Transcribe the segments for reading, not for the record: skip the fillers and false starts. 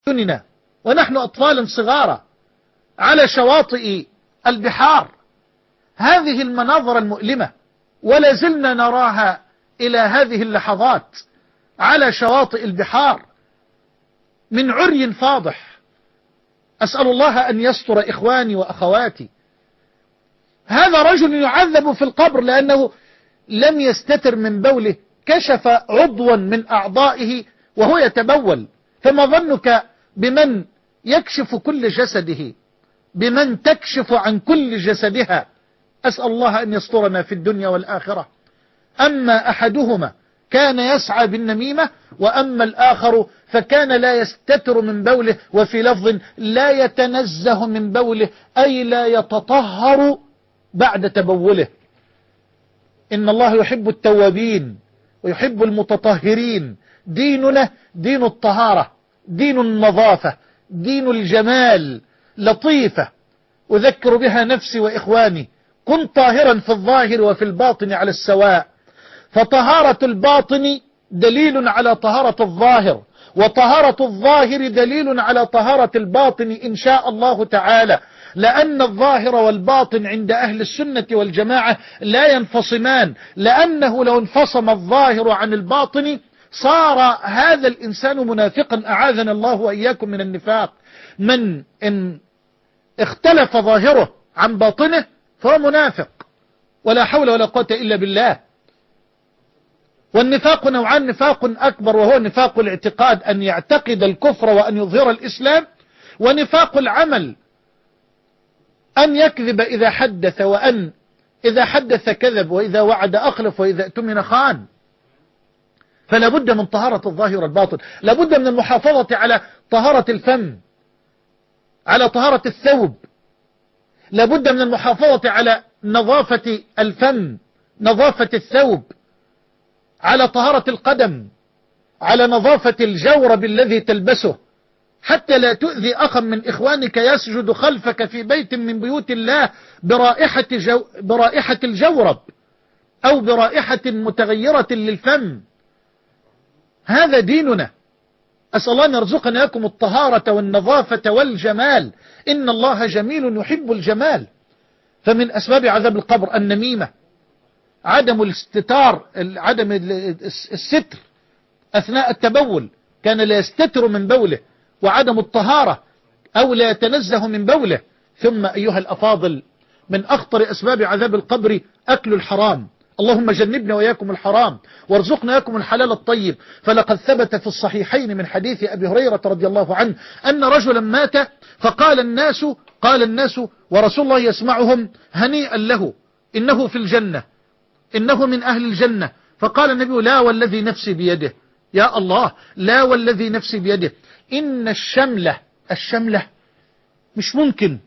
أعيننا ونحن أطفال صغارا على شواطئ البحار، هذه المناظر المؤلمة ولا زلنا نراها إلى هذه اللحظات على شواطئ البحار من عري فاضح. أسأل الله أن يستر إخواني وأخواتي. هذا رجل يعذب في القبر لأنه لم يستتر من بوله، كشف عضوا من أعضائه وهو يتبول، فما ظنك بمن يكشف كل جسده، بمن تكشف عن كل جسدها. أسأل الله أن يسترنا في الدنيا والآخرة. أما أحدهما كان يسعى بالنميمة، وأما الآخر فكان لا يستتر من بوله، وفي لفظ لا يتنزه من بوله، أي لا يتطهر بعد تبوله. إن الله يحب التوابين ويحب المتطهرين. ديننا دين الطهارة، دين النظافة، دين الجمال، لطيفة أذكر بها نفسي وإخواني. كن طاهرا في الظاهر وفي الباطن على السواء، فطهارة الباطن دليل على طهارة الظاهر، وطهارة الظاهر دليل على طهارة الباطن إن شاء الله تعالى، لأن الظاهر والباطن عند أهل السنة والجماعة لا ينفصمان، لأنه لو انفصم الظاهر عن الباطن صار هذا الإنسان منافقا، أعاذنا الله وإياكم من النفاق. من إن اختلف ظاهره عن باطنه فهو منافق، ولا حول ولا قوة إلا بالله. والنفاق نوعان: نفاق أكبر وهو نفاق الاعتقاد، أن يعتقد الكفر وأن يظهر الإسلام، ونفاق العمل أن يكذب إذا حدث، وأن إذا حدث كذب، وإذا وعد أخلف، وإذا اؤتمن خان. فلا بد من طهارة الظاهر والباطن، لا بد من المحافظة على طهارة الفم، على طهارة الثوب، لا بد من المحافظة على نظافة الفم، نظافة الثوب، على طهارة القدم، على نظافة الجورب الذي تلبسه، حتى لا تؤذي أخا من إخوانك يسجد خلفك في بيت من بيوت الله برائحة الجورب أو برائحة متغيرة للفم. هذا ديننا. أسأل الله أن يرزقنا لكم الطهارة والنظافة والجمال. إن الله جميل يحب الجمال. فمن أسباب عذاب القبر النميمة، عدم الاستتار، عدم الستر أثناء التبول، كان لا يستتر من بوله، وعدم الطهارة أو لا يتنزه من بوله. ثم أيها الأفاضل، من أخطر أسباب عذاب القبر أكل الحرام. اللهم جنبنا وإياكم الحرام وارزقنا إياكم الحلال الطيب. فلقد ثبت في الصحيحين من حديث أبي هريرة رضي الله عنه أن رجلا مات، فقال الناس ورسول الله يسمعهم: هنيئا له، إنه في الجنة، إنه من أهل الجنة. فقال النبي: لا والذي نفسي بيده. يا الله، لا والذي نفسي بيده، إن الشملة مش ممكن.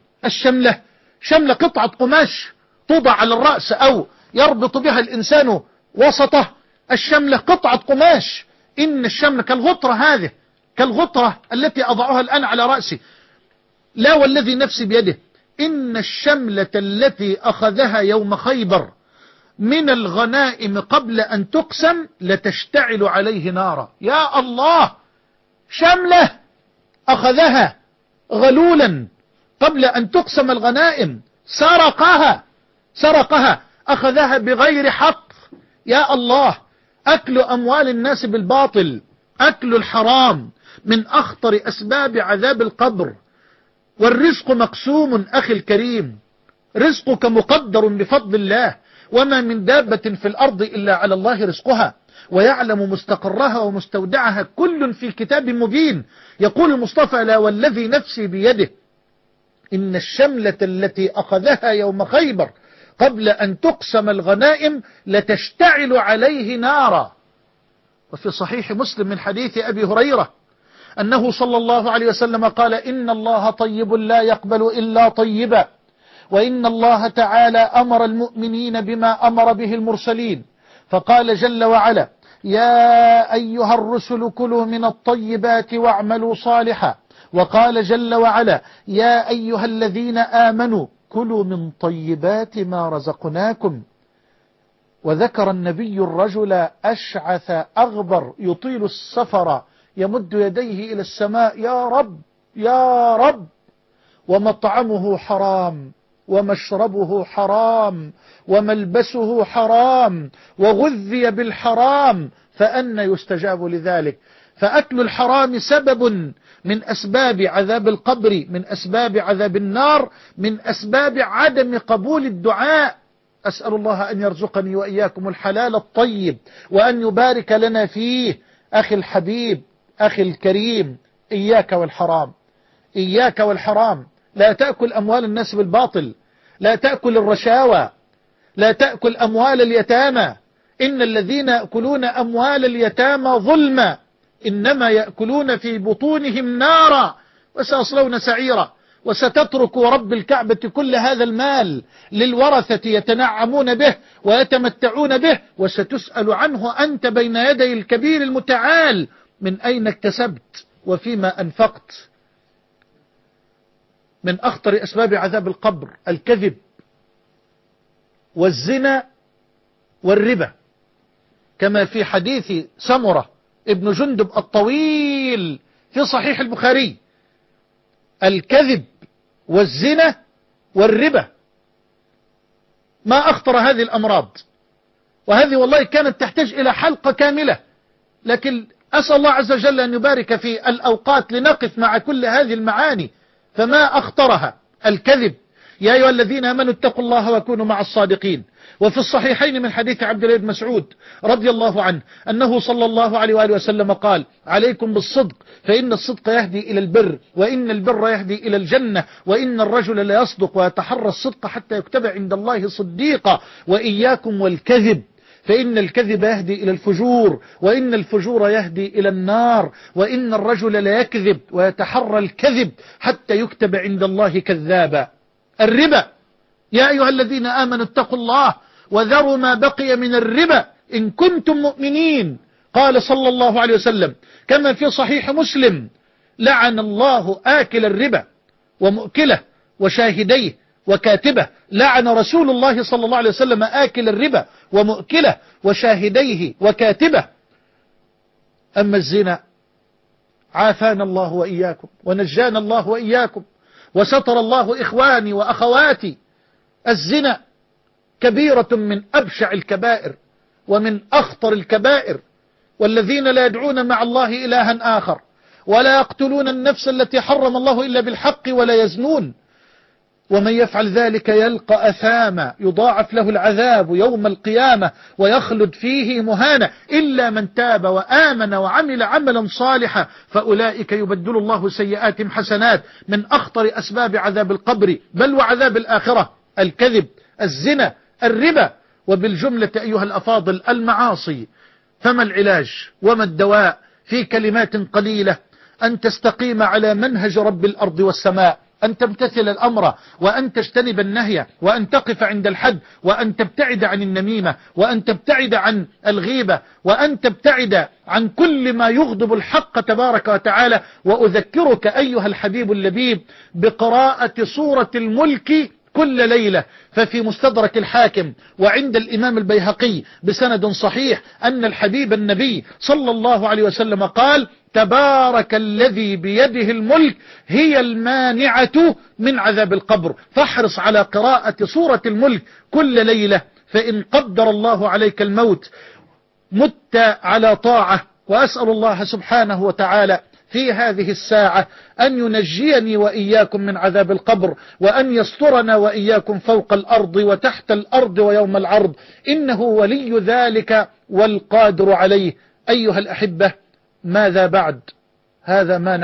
شملة قطعة قماش توضع على الرأس أو يربط بها الإنسان وسطه. الشملة قطعة قماش. إن الشملة كالغطرة، هذه كالغطرة التي أضعها الآن على رأسي. لا والذي نفسي بيده، إن الشملة التي أخذها يوم خيبر من الغنائم قبل أن تقسم لتشتعل عليه نارا. يا الله، شملة أخذها غلولا قبل أن تقسم الغنائم، سرقها، أخذها بغير حق. يا الله، أكل أموال الناس بالباطل، أكل الحرام من أخطر أسباب عذاب القبر. والرزق مقسوم أخي الكريم، رزقك مقدر بفضل الله، وما من دابة في الأرض إلا على الله رزقها، ويعلم مستقرها ومستودعها كل في كتاب مبين. يقول المصطفى: لا والذي نفسي بيده، إن الشملة التي أخذها يوم خيبر قبل أن تقسم الغنائم لتشتعل عليه نارا. وفي صحيح مسلم من حديث أبي هريرة أنه صلى الله عليه وسلم قال: إن الله طيب لا يقبل إلا طيبا، وإن الله تعالى أمر المؤمنين بما أمر به المرسلين، فقال جل وعلا: يا أيها الرسل كلوا من الطيبات واعملوا صالحا. وقال جل وعلا: يا أيها الذين آمنوا كلوا من طيبات ما رزقناكم. وذكر النبي الرجل أشعث أغبر يطيل السفر يمد يديه إلى السماء: يا رب يا رب، ومطعمه حرام ومشربه حرام وملبسه حرام وغذي بالحرام، فأنى يستجاب لذلك؟ فأكل الحرام سبب من أسباب عذاب القبر، من أسباب عذاب النار، من أسباب عدم قبول الدعاء. أسأل الله أن يرزقني وإياكم الحلال الطيب وأن يبارك لنا فيه. أخي الحبيب، أخي الكريم، إياك والحرام، إياك والحرام. لا تأكل أموال الناس بالباطل، لا تأكل الرشاوى، لا تأكل أموال اليتامى. إن الذين يأكلون أموال اليتامى ظلما إنما يأكلون في بطونهم نارا وسيصلون سعيرا. وستترك رب الكعبة كل هذا المال للورثة يتنعمون به ويتمتعون به، وستسأل عنه أنت بين يدي الكبير المتعال: من أين اكتسبت وفيما أنفقت؟ من أخطر أسباب عذاب القبر الكذب والزنا والربا، كما في حديث سمرة ابن جندب الطويل في صحيح البخاري: الكذب والزنا والربا. ما أخطر هذه الأمراض، وهذه والله كانت تحتاج إلى حلقة كاملة، لكن أسأل الله عز وجل أن يبارك في الأوقات لنقف مع كل هذه المعاني. فما أخطرها الكذب. يا أيها الذين آمنوا اتقوا الله وكونوا مع الصادقين. وفي الصحيحين من حديث عبد الله بن مسعود رضي الله عنه أنه صلى الله عليه وآله وسلم قال: عليكم بالصدق فإن الصدق يهدي إلى البر، وإن البر يهدي إلى الجنة، وإن الرجل لا يصدق ويتحرى الصدق حتى يكتب عند الله صديقا، وإياكم والكذب فإن الكذب يهدي إلى الفجور، وإن الفجور يهدي إلى النار، وإن الرجل لا يكذب ويتحرى الكذب حتى يكتب عند الله كذابا. الربا: يا أيها الذين آمنوا اتقوا الله وذروا ما بقي من الربا إن كنتم مؤمنين. قال صلى الله عليه وسلم كما في صحيح مسلم: لعن الله آكل الربا ومؤكله وشاهديه وكاتبه. لعن رسول الله صلى الله عليه وسلم آكل الربا ومؤكله وشاهديه وكاتبه. أما الزنا عافانا الله وإياكم ونجانا الله وإياكم وستر الله إخواني وأخواتي. الزنا كبيرة من أبشع الكبائر ومن أخطر الكبائر. والذين لا يدعون مع الله إلها آخر ولا يقتلون النفس التي حرم الله إلا بالحق ولا يزنون، ومن يفعل ذلك يلقى أثاما يضاعف له العذاب يوم القيامة ويخلد فيه مهانا، إلا من تاب وآمن وعمل عملا صالحا فأولئك يبدل الله سيئاتهم حسنات. من أخطر أسباب عذاب القبر بل وعذاب الآخرة الكذب، الزنا، الربا. وبالجملة أيها الأفاضل المعاصي. فما العلاج وما الدواء؟ في كلمات قليلة: أن تستقيم على منهج رب الأرض والسماء، أن تمتثل الأمر وأن تجتنب النهي، وأن تقف عند الحد، وأن تبتعد عن النميمة، وأن تبتعد عن الغيبة، وأن تبتعد عن كل ما يغضب الحق تبارك وتعالى. وأذكرك أيها الحبيب اللبيب بقراءة سورة الملك كل ليلة. ففي مستدرك الحاكم وعند الإمام البيهقي بسند صحيح أن الحبيب النبي صلى الله عليه وسلم قال: تبارك الذي بيده الملك هي المانعة من عذاب القبر. فاحرص على قراءة سورة الملك كل ليلة، فإن قدر الله عليك الموت مت على طاعة. وأسأل الله سبحانه وتعالى في هذه الساعة أن ينجيني وإياكم من عذاب القبر، وأن يسترنا وإياكم فوق الأرض وتحت الأرض ويوم العرض، إنه ولي ذلك والقادر عليه. أيها الأحبة، ماذا بعد؟ هذا ما